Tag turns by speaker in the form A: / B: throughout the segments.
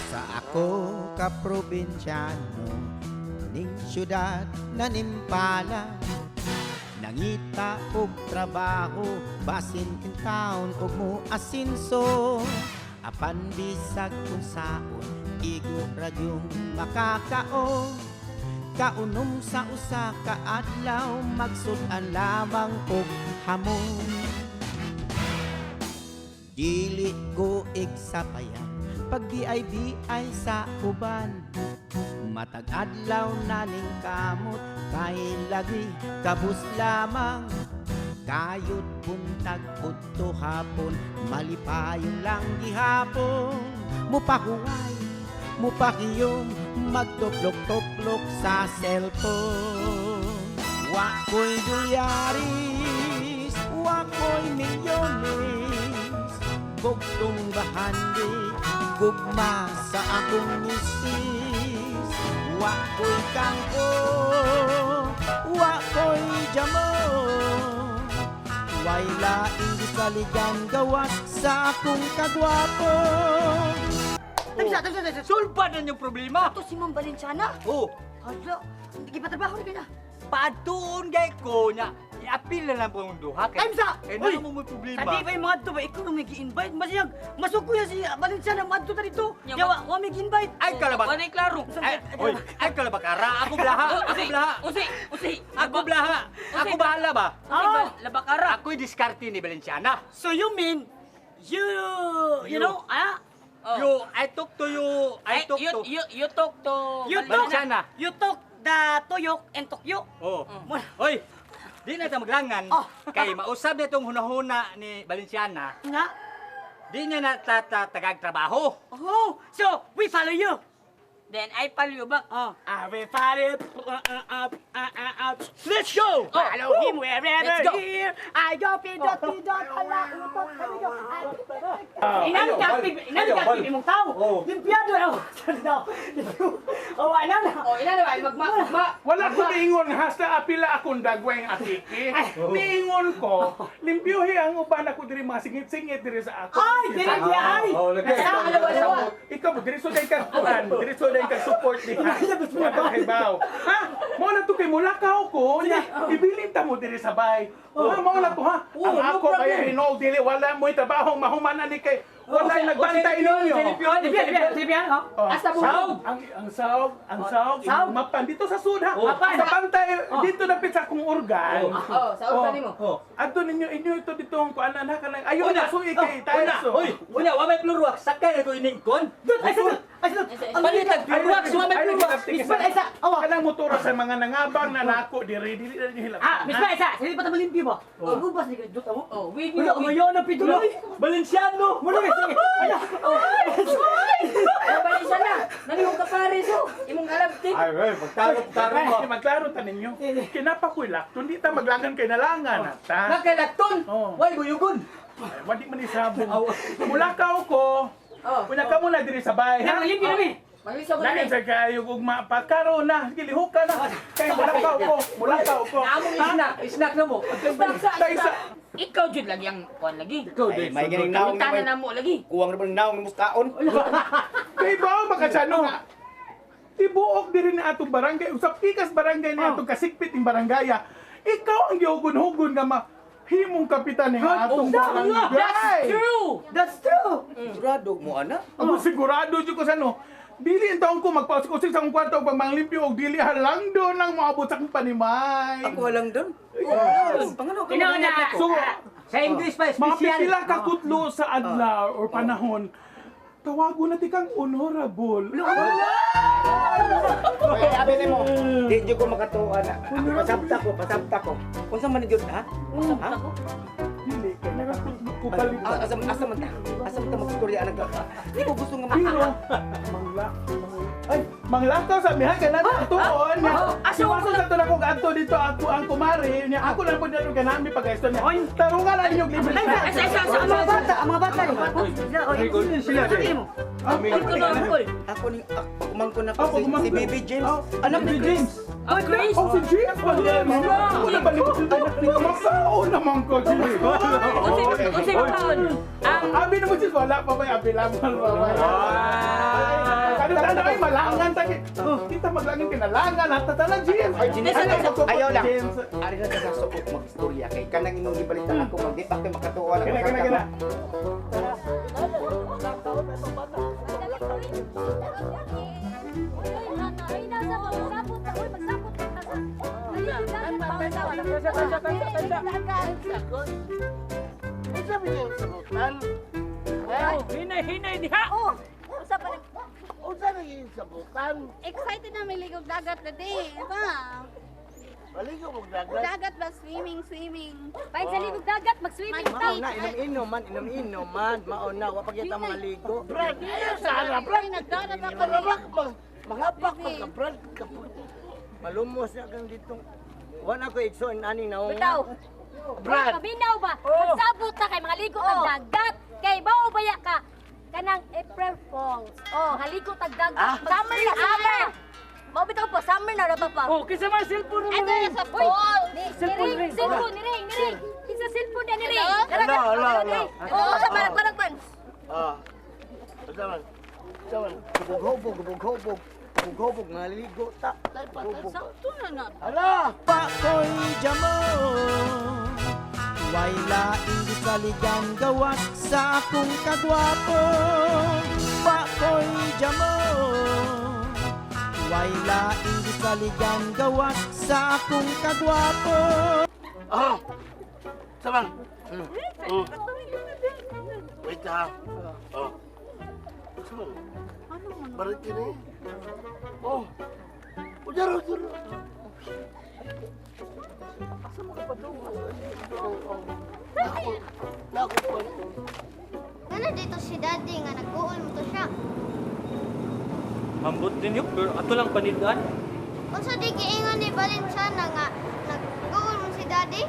A: Sa ako ka probinsyano ning syudad na nimpala, nangita og trabaho basin in town og mo asinso, apan bisag unsaon igo ra gyung makakaon. Kaunom sa usa ka adlaw, magsud-an lamang og hamon. Dili ko igsapayan pag BIBI sa uban. Matag adlaw na ning kamot kay lagi kabus lamang. Kayod buntag udto hapon, malipayon lang gihapon. Mupahuway, mupakiyom, magtuplok-tuplok sa cellphone. Wa ko'y dolyaris, wa ko'y milyones, bugtong bahandi, gugma sa akong misis. Wa ko'y kangkong, wa ko'y jamon, way laing gisaligan gawas sa akong kagwapo.
B: Tamsa, tamsa, tamsa.
C: Sulba na yung problema.
B: Ito si Ma'am Valenciana.
C: Oh,
B: Hala, hindi patrabaho ni kanya.
C: Paadtuon gay ko nya. I-appeal na lang po ang duha. Kay,
B: Tamsa!
C: kay
B: Uy!
C: na mo may problema.
B: Sa di ba yung mga to ba, ikaw na may gi-invite. Masiyag, masuko yan si Valenciana, madto ta dito.
D: Nya,
B: Yawa, wa may gi-invite.
C: Ay, kalabak.
D: Wala klaro.
C: Ay, oy, ay kalabakara. Ako blaha. Ako blaha.
D: Usi, usi.
C: Ako blaha. Ako bahala ba?
D: Usi,
B: Ah!
D: labakara.
C: Ako'y diskarte ni Valenciana.
B: So you mean, you
C: You.
B: know, ah,
D: Oh.
C: You, I talk to you. I
D: Ay,
C: talk
D: you,
C: to.
D: you talk to
B: you talk,
C: Valenciana.
B: you talk the Toyok and Tokyo.
C: Oh.
B: Mo-
C: Oy, di na ta maglangan.
B: Oh.
C: Kay mausab na itong hunahuna ni Valenciana.
B: Nga?
C: Di niya na tatagag trabaho.
B: Oh, so we follow you.
D: Then I follow you back.
B: Oh. I will follow Let's go!
D: Oh.
B: Follow him wherever
D: Let's go.
B: here. I go, pindot, pindot, hala, utot, kami go. Inang ka, inang ka, imong tao. Limpiado na. Oh, ano na?
D: Oh, ina na ba? Magma, magma.
E: Wala ko niingon hasta apila akong dagway ang akiki. Niingon ko, limpyuhi ang uban ako diri mga singit-singit diri sa ako.
B: Ay, diri di ay.
C: Oh, lagi.
B: Nasa alawa-alawa.
E: Ikaw mo diri so day ka kuan, diri so day ka support diha. Wala ka hibaw. Ha? Mao na to kay mulakaw ko nya. Ibilin ta mo diri sa bay. Ha, mao na to ha. Ang
C: no
E: ako
C: problem.
E: kay hinol dili wala mo'y trabaho mahuman ani kay wala nagbantay ninyo.
C: Silipyuhan,
B: Limpiado, limpiado, limpiado.
E: Oh,
D: Asa mo?
E: Saog. Ang saog, ang saog,
B: Saog.
E: mapan dito sa sud ha.
C: Oh.
B: Mapan.
E: Sa bantay dito na sa akong organ.
D: Oh, sa usa nimo.
C: Oh.
E: Adto ninyo inyo ito dito ang kuan na kanang ayo
C: Una.
E: na sui kay tayo.
C: Una, oy, una, wa may floor wax, sakay na ko ining kon.
B: Dut, ay sudot, ay sudot. Ang
C: Palitag floor wax, wa may floor wax.
B: Miss Bal, ay sa, awa.
E: Kanang motor sa mga nangabang na nako diri dili na nila.
B: Ah, Miss Bal, ay sa, sige pa ta malimpyo ba? Ang gubas ni dut amo.
D: Oh, wig
B: Wala,
D: mo.
B: ngayon na piduloy.
C: Valenciano.
B: Wala, sige. Ala.
D: Oh, Valenciana. Nalihok ka pare so. Imong alabtik.
C: Ay, ay, magtaro-taro mo.
E: Ay, magklaro ta ninyo. Kinapa ko'y lakton, di ta maglangan kay nalangan. Ta.
C: Nakalakton.
E: Oh.
C: Way buyugon.
E: Ay, wadi man isabong. Mulakaw ko.
D: Oh.
E: Una ka muna diri sa bay,
B: Na
E: ha?
B: malimpyo na mi.
D: Maglisod ko
E: Lain
D: ni.
E: sa kayo ugma pa karon na sige lihukan na. Kay mulakaw ko, mulakaw ko.
C: Among isnak, isnak na mo.
D: Sa
E: Tayo sa
D: Ikaw jud lagi ang kuan lagi.
C: Ikaw
A: Ay, may ganing naong
D: Tanan na mo lagi.
A: Kuwang na naong muskaon.
E: Kay ba makasano nga. Tibuok diri na atong barangay, usap pikas barangay ni atong kasikpit ning barangaya. Ikaw ang gihugon-hugon nga ma himong kapitan ning atong barangay.
D: That's true.
B: That's true.
A: Sigurado mo ana.
E: Ako sigurado jud ko sa ano. Dili ang taon ko magpausik-usik sa akong kwarto ug pagmanglimpyo og dili halang doon ang moabot sa akong panimay.
A: Ako halang doon. Pangano ka
B: Ina na.
E: So,
C: Sa English pa,
E: mga
C: special.
E: pipila ka kutlo sa adlaw or panahon, tawago na ti kang honorable.
A: Ay, abi nimo. Di jud ko makatuo ana. Ako pasabta ko, pasabta ko. Unsa man ni jud ha? Ha?
E: Dili kay nakakutlo ko balik.
A: Ah, Asa asa man ta? Asa man ta magstorya ana ka? Di ko gusto nga ma.
E: Pero, ay, manglakaw sa miha ka na tuon niya.
D: Asa
E: Siwaso sa to na kong adto dito ako ang kumari niya. Ako lang po niya kay nami pag niya. Tarungan lang inyong libre.
B: Ay, sa, sa, sa, ang mga bata, ang mga bata. Sila, oy.
C: Sila,
B: Sila, mo.
D: Uncle ko, uncle.
A: Ako ning pagumangkon ako
E: Ah,
A: si, si
E: pagumangkon.
A: Baby James.
E: Ah,
A: Anak ni
E: Baby
A: Chris.
E: James.
D: Ah, Chris.
E: Oh, si James ba yan? Wala ba Makaon naman ko, James.
D: Unsay makaon? Ang
E: Abi naman sis, wala pa ba available pa ba? Ano na ay malangan ta. Kita maglangan kinalangan at tatala James.
A: Ay, James. Ayaw lang.
E: James.
A: Ari na sa suot magstorya kay kanang imong gibalitan ako magdi pa kay makatuwa na.
E: Kina kina kina.
D: Hinay, hinay diha.
F: Oh, usa pa nag
G: Unsa naging sabutan?
F: Excited na may ligog dagat na di, ba?
G: Maligo mo dagat.
F: Dagat ba swimming, swimming. Paig sa ligog dagat, mag-swimming ta.
B: Mao na inom-inom man, inom-inom man, mao na wa pa kita mga ligo.
G: Brad, ayaw sana, Brad.
F: Nagdagat ako.
G: Mangabak, mangabak ka, Brad.
B: Malumos na kang ditong. Wa na ko igsoon aning naong.
F: Bitaw.
G: Brad.
F: Paminaw ba? Magsabot ta kay mga ligo tag dagat. Kay bao baya ka kanang April Falls. Oh, haligo tag dagat. Summer na, summer. Mao bitaw pa summer na ra pa pa.
D: Oh, kinsa man cellphone mo
F: Ano
D: rin?
F: sa phone? Cellphone ring. Cellphone ni ring, ni ring. Kinsa cellphone ni ring.
G: Hello, hello, hello.
F: Oo, sa barag barag man.
G: Ah. Unsa man? Unsa man?
B: Hubog-hubog, hubog-hubog. Hubog-hubog, mga ligo ta. Hubog.
F: Sakto na na.
G: Ala!
C: Pakoy jamo Way laing gisaligan gawas sa akong kagwapo. Pakoy jamo Way laing gisaligan gawas sa akong kagwapo.
G: Ah! Unsa man? Mm. Wait ha. Oh. Unsa man? Barit ini. Oh. Ujar, ujar. Asa mo ka pa doon? Nako, nako pa.
H: Ngano dito si Daddy nga nag-uol mo to siya.
I: Ambot din yun, pero ato lang panidan.
H: Unsa di giingon ni Valenciana nga nag-uol mo si Daddy?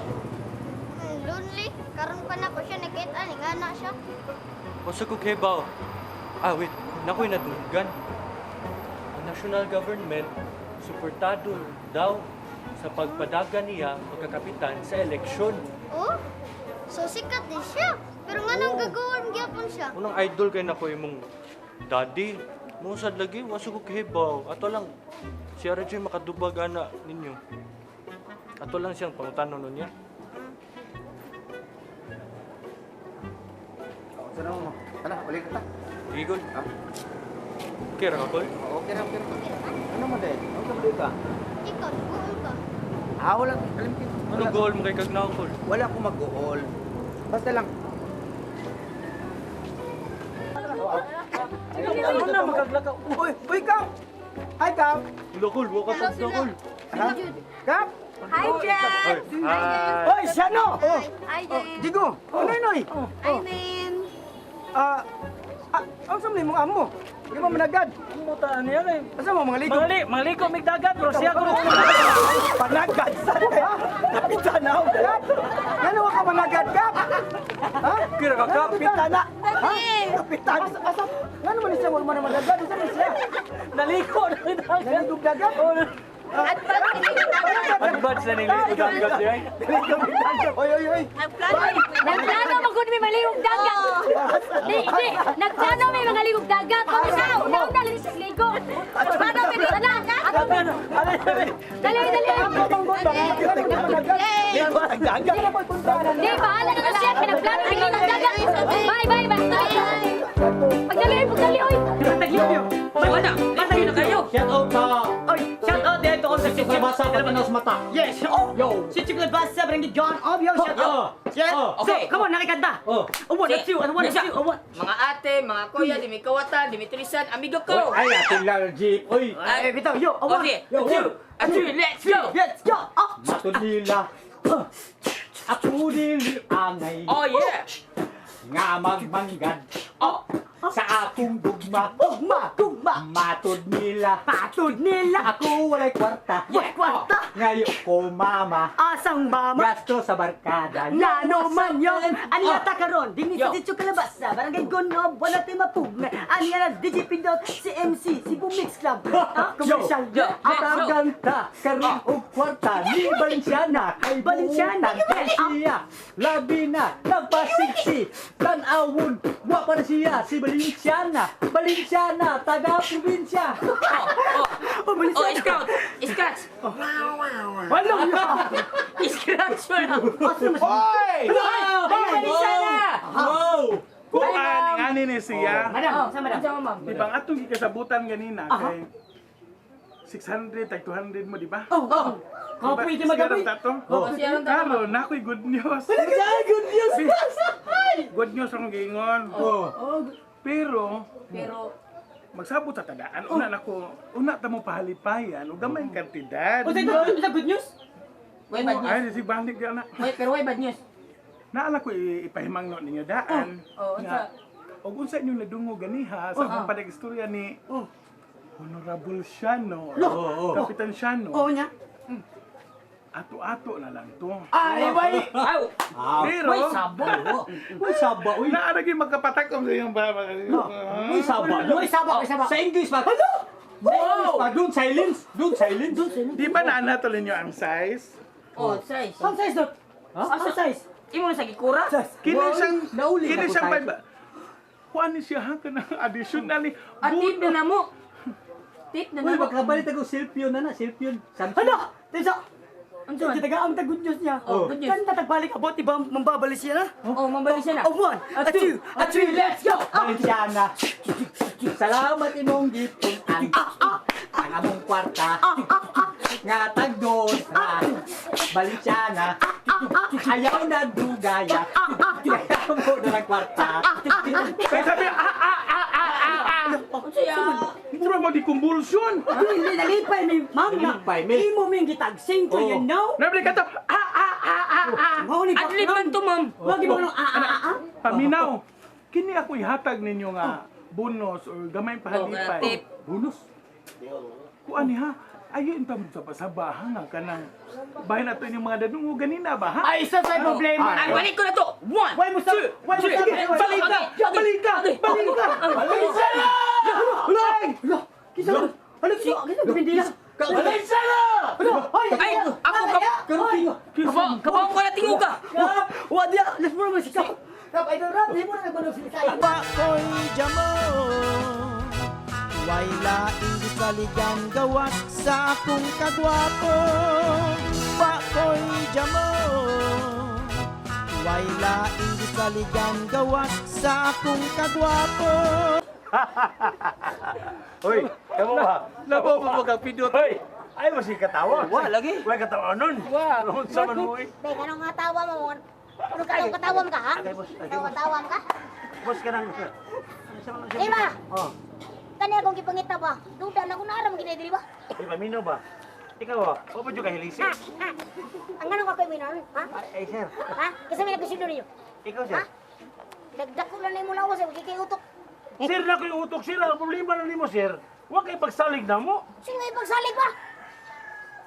H: Lonely, karon pa na ko siya nakita ni nga na siya.
I: O sa kughebaw. Ah, wait. Nako'y nadunggan. Ang national government, suportado daw sa pagpadagan niya pagkakapitan sa eleksyon.
H: Oh? So sikat din siya. Pero nga nang gagawin gyapon siya.
I: Unang idol kay nako imong daddy. Musad lagi, waso ko kahibaw. Ato lang, si RJ makadubag ana ninyo. Ato lang siyang pangutanon nun niya.
A: Sa na mo? Tara, ulit ka ta.
I: Sige, Gol.
A: Ah.
I: Okay ra ka, Gol?
A: Okay ra, okay ra. Ano mo dai? Ano ka ba ka?
H: Ikaw nag-uol ka.
A: Ah, wala alam ko.
I: Anong goal mo kay Kagnaw, Gol?
A: Wala ko mag-uol. Basta lang.
B: Ano na makaglakaw?
A: Uy, uy, Kap! Hi, Kap!
I: Hello, Gol. Waka sa Gol.
A: Ha? Kap?
F: Hi, Jen.
I: Hi.
B: Oy, siya no.
A: Oh,
F: Hi, Jen.
A: Digo! Noy, Noy!
F: Hi, Nin.
A: Ah, ah, ang sa mong amo? Di mo managad?
B: Muta niya eh.
A: Asa mo mga ligo?
B: Mga ligo mig dagat pero siya ko.
A: Panagad sa Kapitan na Kap! Ngano ka managad, Kap? Ha?
I: Kira ka, Kap?
A: Kapitan na! Ha?
F: Dali.
A: Kapitan! Asa, asa? Ngano man siya wala man managad? Asa man siya?
B: Naliko na dagat.
A: Naligog dagat?
I: Advance na nilito dagat siya.
A: Oy, oy, oy!
F: Nagplano man gud may maligog dagat. Di, di, nagplano may mga ligog dagat. Pag una, una, una, sa ligo. Plano may dala. Ato, dali, dali. Di, bahala na na siya. Pinagplano may ligog dagat. Bye, bye, bye. Pagdali, pagdali, oy.
D: Wala, layo na kayo.
C: Shout out sa
B: Oy, shout out dito ko sa
C: Chip Labasa Patinos Mata.
B: Yes. Oh.
C: Yo.
B: Si Chip Labasa, Barangay John Obio, shout out.
C: Yes.
D: Okay.
B: So, come on, nakikanta.
C: Oh.
B: Oh, one, two, and one, two, one.
D: Mga ate, mga kuya, di may kawatan, di may tulisan, amigo ko.
C: Ay, ating Largy. Oy.
B: Ay, bitaw, yo, a one,
D: Okay,
C: Yo,
D: two, a three, let's go.
B: Let's go. Oh.
C: Matulila. Ako dili angay
D: Oh yeah.
C: nga magmanggad
D: Oh,
C: sa akong gugma.
B: Gugma, gugma.
C: Matud nila.
B: Patud nila.
C: Ako walay kwarta.
B: Way kwarta.
C: Ngayo ko mama.
B: Asang mama?
C: Gasto sa barkada.
B: Nano man yun? Ani ata karon? Dinhi sa Sitio Kalabasa, Barangay Gonob, wala tayo mapugna. Ani na DJ Pindot, si MC, si Mix Club. Ah, commercial.
D: Yo,
C: Ataganta karon og kwarta ni Valenciana kay
B: Valenciana.
C: buutan kay siya labi na nagpasigsi tan-awon wa pa na siya si Valenciana Valenciana taga probinsya.
B: Oh,
D: Oh,
B: Valenciana.
D: scout! Scratch!
B: Wala.
D: Scratch wala!
E: Hoy!
D: Valenciana!
C: Wow!
E: Kung ani ani ni siya.
B: Madam, sa madam.
D: Unsa man, ma'am?
E: Di ba ang atong gikasabutan ganina kay 600 tag 200 mo, di ba?
B: Oh, oh. Kapoy di magabi.
D: Oh, siya lang tato.
E: Karon na ako'y good news.
C: Good news!
E: Good news akong giingon.
C: Oh.
E: Pero
D: Pero,
E: magsabot sa tadaan, una nako, una ta mo pahalipayan ug gamay ang kantidad.
B: Oh, sa good news?
D: way bad news.
E: Ay, si balik ka na.
D: Way, pero way bad news.
E: Naala ko ipahimangno ninyo daan.
D: Oh, unsa?
E: Og unsa inyong nadungo ganiha sa akong panag-istorya ni Honorable Siano, Kapitan Siano.
B: Oo niya.
E: Ato-ato na lang to.
B: Ay, way.
D: Aw!
E: Pero,
D: Way sabo!
C: Uy, saba, uy.
E: naaragi magkapatakom sa iyong baba.
C: Uy, saba.
B: Uy, saba, uy, saba.
C: Sa English ba? Ano? Sa English ba? Don't silence. Don't silence.
E: Di ba naanatol ninyo ang size?
D: Oh, size.
B: Ang size dot. Ang size.
D: Imo na sa gikura?
E: Kini
C: Wow,
E: siyang,
C: nauli
E: kini
C: na ko
E: siyang
C: tayo.
E: Kuan ni siya ha, kanang additional ni
D: Ah, tip na na mo. Tip na na
C: Uy,
D: mo.
C: magkabalit ako selfie na na, selfie. Samsung.
B: Ano? Tisa.
D: Unsa man?
B: Kita ang ta good news niya.
D: Oh, good news.
B: Kan tatagbalik abot, di ba mambabalik siya na?
D: Oh, mambali siya na.
B: A one, a two, a three, let's go!
C: Valenciana. Salamat imong gipunan. Ang among kwarta. Nga tagdos ra. Valenciana. Ayaw na dugaya. Ayaw mo na ng kwarta.
E: Kaya sabi, ah, ah, ah, ah, ah, ah.
D: Unsa ya?
E: Hindi ba mo di convulsion?
B: Dili, nalipay mi, ma'am na.
C: Nalipay mi.
B: Imo mi gitag sing to,
C: Oh.
B: you know?
E: Nabli ka to, ah, ah, ah, ah, ah.
B: Mao ni
D: Adlib man to, ma'am.
B: Wag mo nung ah ah ah ah.
E: Paminaw, kini ako ihatag ninyo nga bonus or gamay
D: Oh,
E: pahalipay.
D: tip.
C: Bonus.
E: Kuan ni ha, ayo inta mo sa pasaba ha nga kanang bahin nato inyong mga dadungo ganina ba ha?
B: Ay, isa sa problema.
D: Ay, balik ko na to. One,
B: Why mo sa
D: two,
B: why mo
D: three.
B: sa
E: Balik ka! Balik ka! Balik ka!
C: Valenciana!
E: Ay!
B: Kisa ano kisa kisa bindila.
C: Valenciana!
B: Hoy!
D: Ay, ako ka. Kabaw ko na tingo ka.
B: Wa diya, let's mo naman si Kap. Kap, idol rap, di mo na nagmanong sila.
A: Pakoy jamo Way laing gisaligan gawas sa akong kagwapo. Pakoy jamo Way laing gisaligan gawas sa akong kagwapo.
J: Hoy, kamo ba?
E: Labaw mo magkapidot.
J: Hoy, ay mo si katawa.
C: Wa lagi.
J: Way katawa nun. Wa. Unsa man mo eh.
H: Bay, kanong nga tawa mo? Ano kanong katawa mo ka, ha? Kanong katawa mo ka?
J: Boss kanang.
H: Di ba?
J: Oh.
H: Kani akong gipangita ba? Duda na ko na aram gid diri ba?
J: Di ba mino ba? Ikaw ah, wa pa jud ka hilisi.
H: Ha? Ha? Ang ganong ako minon, ha?
J: Ay sir,
H: Ha? Kasi may nagkusildo ninyo.
J: ikaw sir.
H: Ha? Dagdako lang na imo lawas, ay kay utok.
J: Sir na ko'y utok sir, ang problema na nimo sir. Wa kay pagsalig na mo.
H: Sino may pagsalig ba?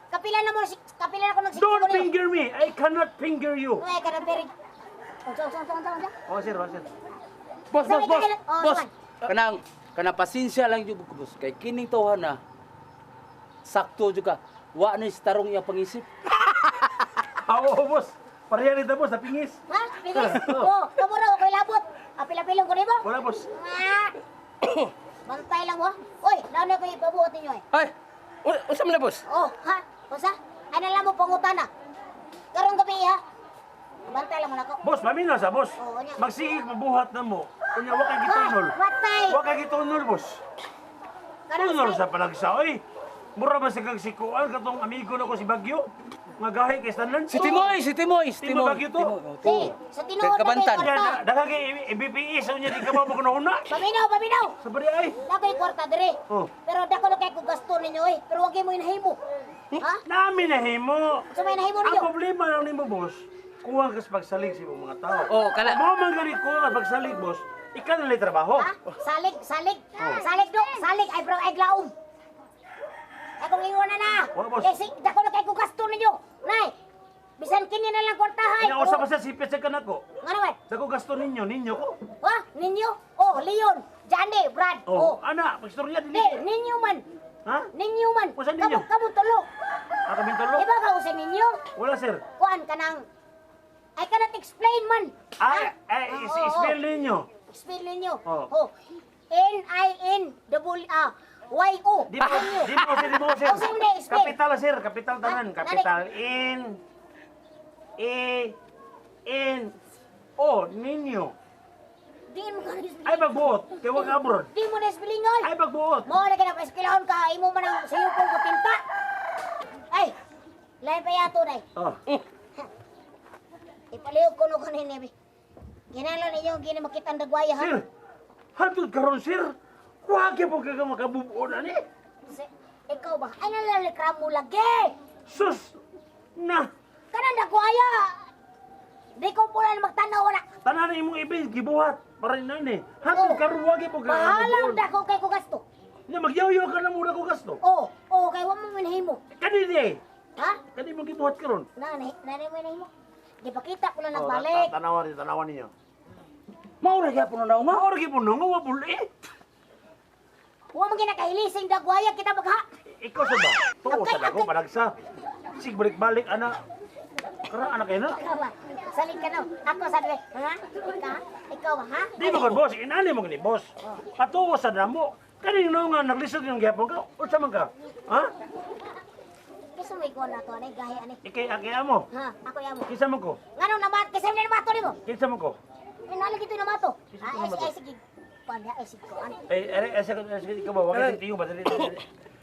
H: Kapila na mo, kapila na ko nagsikip
J: Don't
H: ko ninyo.
J: finger me. I cannot finger you.
H: Uy, ka na perig. Unsa, unsa, unsa, unsa, unsa?
J: Oh sir, oh sir.
K: Boss, boss, boss.
H: Oh,
K: Boss.
H: naman.
K: Kanang kanang pasensya lang jud ko boss kay kining tawhan na sakto jud ka. Wa ni tarong iya pangisip.
J: Ah, Oo boss. Pareha nito boss, napingis.
H: Ha? Pingis? Oh, kamo raw ako'y labot. Apil-apilong ko nimo.
J: Wala boss.
H: Ah! Bantay lang mo. Uy, naon na ko ipabuot ninyo eh.
K: Ay, unsa man na boss?
H: Oh, ha? Unsa? Ano lang mo pangutana? Karong gabi ha? Bantay lang mo nako.
J: Boss, paminaw sa boss.
H: Oo, nya.
J: Magsige mabuhat na mo. Unya wa kay gitunol.
H: Ha? Matay.
J: Wa kay gitunol boss.
H: Karong
J: Tunol sa palagsa oy. Mura ba sa kag sikuan katong amigo na ko si Bagyo? Nga gahi kay Stanlan.
K: Si Timoy, si Timoy, si
J: Timoy
K: Timoy.
J: Bagyo to.
K: Timoy, oh,
H: Si,
K: Timoy.
H: sa tinuod na
K: Kabantan.
H: may
J: Yan,
H: kwarta.
J: daghang kay BPE sa unya di ka mo makunahuna.
H: Paminaw, paminaw.
J: Sa bari ay.
H: Dako kwarta dire.
J: Oh.
H: Pero dako na kay ko gasto ninyo eh. Pero wag mo inahimo. Ha?
J: Nami na himo.
H: Unsa may nahimo
J: Ang
H: ninyo?
J: problema lang nimo boss, kuha ka sa pagsalig sa imong mga tao.
K: Oh, kana.
J: Mao man gani kuha ka sa pagsalig boss, ikaw na lang trabaho.
H: Ha? Salig, salig. Salig do, salig ay bro ay glaom. Ay kung ingon na na.
J: Wa, boss.
H: Eh, si, dako na kay ko gasto
F: ninyo. Nay, bisan kini na lang kwartahay.
J: Ina usa pa sa sipit sa kanako.
F: Nga naman?
J: Dako gasto ninyo, ninyo ko.
F: Ha? Ninyo? Oh, Leon, Johnny, Brad.
J: Oh,
F: Oh.
J: ana, pagstorya
F: Di,
J: dili.
F: ninyo man.
J: Ha?
F: Ninyo man.
J: Usa ninyo?
F: Kamu, kamu tulo.
J: Ah, kaming tulo.
F: Di ba ka usa ninyo?
J: Wala sir.
F: Kuan ka nang I cannot explain man.
J: Ay, ay,
F: Oo, oo.
J: spell ninyo.
F: Explain ninyo.
J: Oh.
F: Oh. N I N double A Y O.
J: Di mo, di mo sir, di mo sir.
F: Oh, sir, hindi, spell.
J: Kapital sir, kapital tanan,
F: Ha?
J: kapital N A N O ninyo.
F: Di mo ka na-spelling.
J: Ay magbuot, kay wa ka abroad.
F: Di mo na spelling oy.
J: Ay magbuot.
F: Mo na kina eskwelahon ka imo man ang sayo kong kutinta. Ay. Lain pa yato day.
J: Oh.
F: Ipalihog ko no kanina bi. Kinahanglan ninyo gini makita ang dagwaya ha.
J: Sir, hantod karon sir. Wa gyud po ka makabubuon ani.
F: Ikaw ba? Ay nalalikramo lagi.
J: Sus! Na!
F: Kanang dagwaya. Di ko pula na magtanaw na.
J: Tanan na imong ibig gibuhat para ni nani. Hantod
F: Oh.
J: karon wa gyud po ka
F: Bahalang
J: makabubuon.
F: dako kay ko gasto.
J: Nya magyawyaw ka na mura ko gasto.
F: Oh, oh kay wa mo manhimo.
J: Kani di. eh.
F: Ha?
J: Kani mong gibuhat karon.
F: Na na na mo nahimo. Gipakita ko lang nagbalik.
J: Oh, Tanawan ni tanawan ninyo.
K: Mao ra gyapon na nga.
J: Mao ra gyud po no nga wa buli.
F: Wa man ginakahilising dagwaya kita magha.
J: Ikaw sa ba? Tuo
F: Okay,
J: sa dako
F: okay.
J: panagsa. Sig balik-balik ana. Kara anak kay na.
F: Ikaw ba? Salig ka no. Ako sa dre. Ha? Ikaw? Ikaw ba, ha?
J: Di mo kon boss, inani mo gani boss. Patuo sa namo. Kani no nga naglisod yung gyapon ka. Unsa man ka? Ha?
F: Kisa mo ikaw na to ani gahi ani.
J: Ikay akay amo.
F: Ha, ako yamo.
J: Kinsa man ko?
F: Ngano naman kasi mo namato nimo?
J: Kinsa man ko?
F: Ay nalagi to namato.
J: Kinsa
F: Ah,
J: to
F: ay
J: namato?
F: ay sige. Panda ay sige ko ani.
J: Ay, ay, ay, ay, ay, ikaw ba? Wag kay tiyo ba? Dali, dali.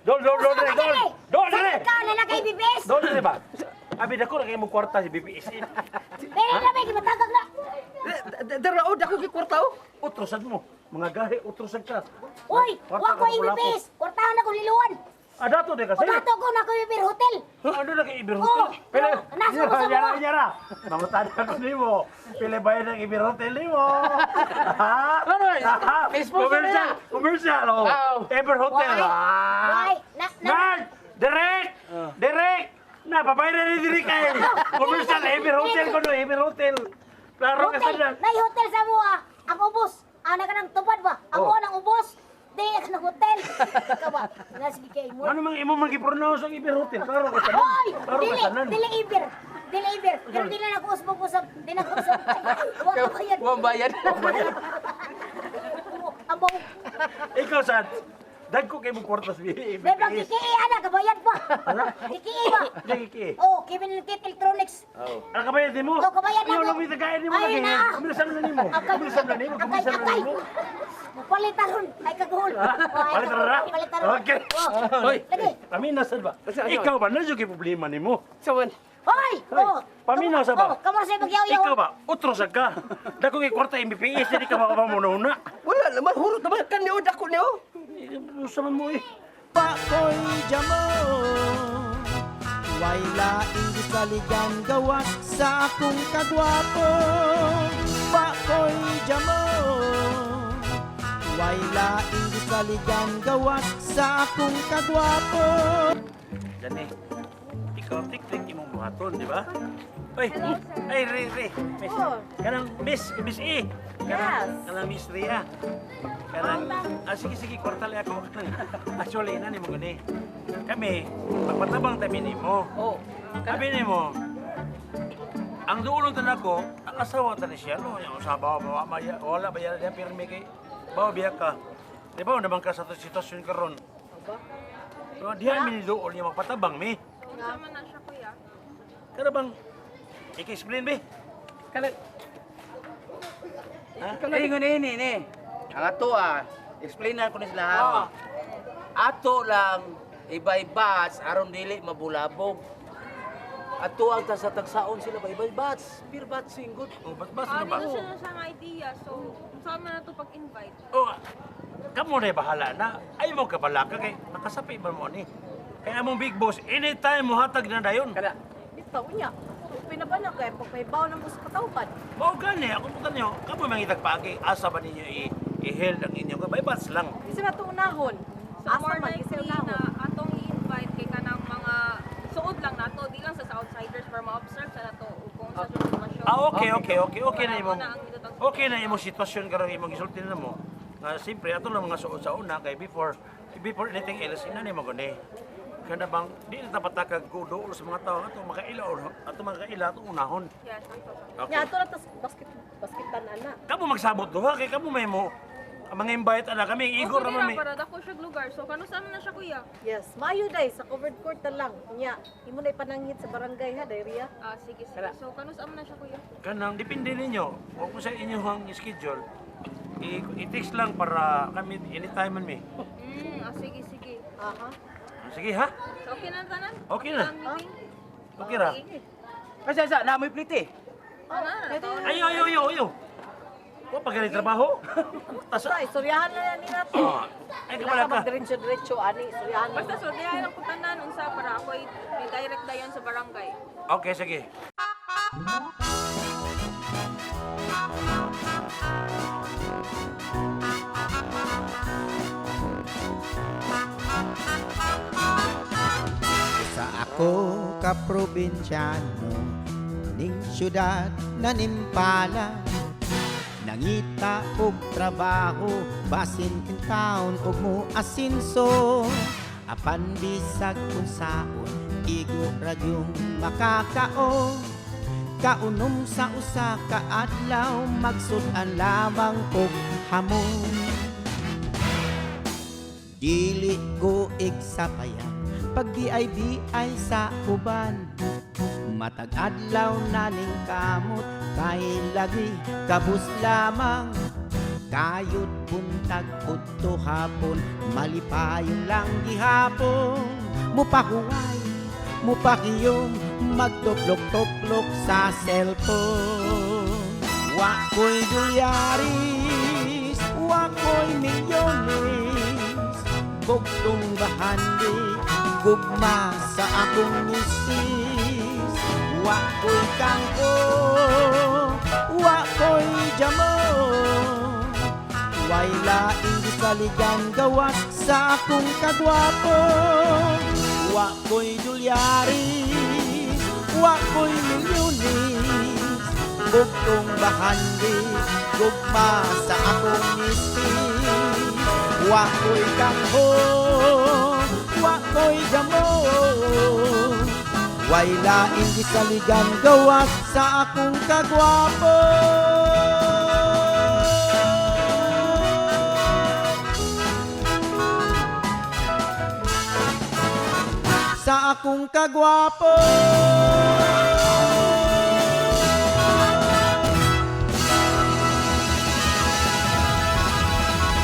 J: Dol, dol, dol, dol, dol. Dol, dali.
F: Ka na na kay BBS.
J: Dol, dali ba? Abi dako ra kay mo kwarta si BPS.
F: Dili na may gimatagag na.
A: Dara oh, dako kay kwarta oh.
J: Utrosan mo. Mga gahi, utrosan ka.
F: Uy,
J: Kwarta
F: wa
J: ka
F: ko
J: ng kulapo.
F: BBS. Kwartahan ako liluan.
J: Ah, dato de kasi.
F: O dato ko na ko Ibir Hotel.
J: Ano na kay Ibir
F: Oh,
J: Hotel? Pila,
F: nasa mo sa
J: yara,
F: mga.
J: yara. Mangutan ako nimo. Pila bayad ang Ibir Hotel nimo. Ha?
K: Ano,
J: Ha?
K: may sponsor
J: Commercial,
K: na.
J: commercial. Oh.
K: Aw.
J: Ibir Hotel.
F: Why?
J: Ah.
F: Why? Na na
J: Nard! Direct! Direct! Na, pabayran ni Direk kay. Commercial, Ibir Hotel ko no, Ibir Hotel. Klaro ka
F: hotel.
J: sa
F: Nay hotel sa mo ah. Ang ubos. Ana ka ng tupad ba? Ang
J: Oh.
F: oh. ang ubos. Di ka ng hotel. Ikaw ba? Nasige kay mo.
J: Ano mang imo mang gi-pronounce ang Ibir Hotel? Klaro ka sa
F: Hoy!
J: Klaro ka
F: Dili,
J: sa nan.
F: dili ibir. Dili ibir. Pero dili na ako usbog-usab. Dili na ako usbog. Wa ka bayad.
K: Wa bayad.
F: Ang buong.
J: Ikaw sad. Dagko kay mo kwarta sa
F: May bang
J: BPS.
F: kikii ana kabayad pa. Kikii ba?
J: Kiki.
F: Oh, Kevin Kit Electronics.
J: Ano kabayad nimo?
F: Oh, kabayad na
J: Ayaw
F: ko.
J: lang may tagayan nimo
F: Ay,
J: lagi.
F: na.
J: Kumisan na nimo.
F: Akay,
J: Kumisan na nimo.
F: akay,
J: Kumisan na
F: akay.
J: nimo.
F: Palit ron. Ay kaguhol.
J: Ha? Palit ron, ha?
F: Palit ron.
J: Okay.
F: Oh.
K: Hoy.
F: Lagi.
J: Paminaw sad ba? Ikaw ba na kay problema nimo?
A: Sawan.
F: Hoy! Oh.
J: Paminaw sa ba?
F: Oh, kamo sa magyaw-yaw.
J: Ikaw ba? Utro sad ka. Dako kay kwarta MBPS dili ka makapamununa.
A: Wala naman hurot naman kan ni oh, dako ni oh.
J: Usa man mo eh.
C: Pakoy jamo Way laing gisaligan gawas sa akong kagwapo. Pakoy jamo Way laing gisaligan gawas sa akong kagwapo.
J: Dani. Ikaw tik-tik imong buhaton, di ba? Oy, ay re re. Miss. Kanang Miss, Miss E. Kanang,
G: Yes.
J: kanang Miss Ria. Kanang ah, sige sige kwartal ako. Actually ina nimo gani. Kami magpatabang tabi nimo.
D: Oh.
J: Sabi nimo, ang duolon ta nako, ang asawa ta ni siya, no, yung sa bawa, bawa, maya, wala ba yan, yan, pirmi kay, bawa biya ka. Di ba, naman ka sa sitwasyon karon. So, diha mi ni duol niya magpatabang mi.
G: Unsa man na siya kuya?
J: Kada bang, i-explain be?
A: Kana
K: Eh, ngani ni ni. Ang ato ah, explain na ko ni sila ha. Ato lang ibay-bats aron dili mabulabog. Ato ang ta sa tagsaon sila ba ibay-bats, beer bats singgod.
J: Oh, ba't ba
G: Ah,
J: sino ba?
G: dito siya na siyang idea. So, unsa man na to pag-invite?
J: Oh, kamo na bahala na. Ay mo kabalaka kay nakasapi ba mo ni? Kaya among big boss, anytime mo hatag na dayon.
D: Kana
G: Bitaw niya. Pinabana kay pagpaybaw ng bus katawhan.
J: Mao gani, ako po kanyo, kamo mangitag paagi, asa ba ninyo i-held ang inyong kabay bats lang.
G: Kasi na unahon. So,
D: Asa
G: more
D: man, kasi
G: likely
D: unahon.
G: na atong i-invite kay kanang mga suod lang nato, di lang sa para ma-observe sa nato ug kung sa sitwasyon.
J: Ah, okay. Okay na
G: Para
J: imong
G: mo na ang mitutang-
J: okay na imong sitwasyon karon imong gisulti na mo. Nga siyempre ato lang mga suod sa una kay before before anything else ina nimo gani. Kana bang di na dapat ka gudo sa mga tao ato makaila or ato makaila ato unahon.
G: Yes, sakto.
J: Okay.
L: Nya ato na tas basket basketan ana.
J: Kamo magsabot duha kay kamo may mo ang mga invite ana kami igor
G: Okay
J: naman
G: ra
J: mi.
G: para dako siya lugar. So kano sa na siya, kuya?
L: Yes, maayo day sa covered court na lang. Nya, imo na ipanangit sa barangay ha, dayriya.
G: Ah, sige, sige. So kano sa na siya, kuya?
J: Kanang depende ninyo kung sa inyong schedule. I-text lang para kami anytime man mi.
G: Ah, sige, sige.
L: Aha.
J: Sige ha?
G: So okay na tanan?
J: Okay na.
G: Ang meeting?
J: Okay ra.
A: Kasi sa namoy plite.
G: Ana,
J: Ayo ayo ayo ayo. Wa pa gani trabaho. Tas
L: Basta istoryahan na ni nato.
J: Ah, ay
L: Wala
J: kabala
L: ka
J: ka.
L: magdiretso-diretso ani, istoryahan na.
G: Basta surdehan ang kutanan unsa para ako may direct dayon sa barangay.
J: Okay, sige.
M: Sa ako ka probinsyano ning syudad na nimpala, nangita og trabaho basin in town og mo asinso, apan bisag unsaon igo ra gyung makakaon. Kaunom sa usa ka adlaw, magsud-an lamang og hamon. Dili ko igsapayan pag di ay sa uban. Matag adlaw na ning kamot kay lagi kabus lamang. Kayod buntag udto hapon, malipayon lang gihapon. Mupahuway, mupakiyom, magtuplok-tuplok sa cellphone. Wa ko'y dolyaris, wa ko'y milyones, bugtong bahandi, gugma sa akong misis. Wa ko'y kangko, wa ko'y jamo, way laing gisaligan gawas sa akong kagwapo. Wa ko'y dolyaris, wa ko'y milyones, bugtong bahandi, gugma sa akong misis. Wa ko'y kangko, wa ko'y jamo, way laing gisaligan gawas sa akong kagwapo. Sa akong kagwapo.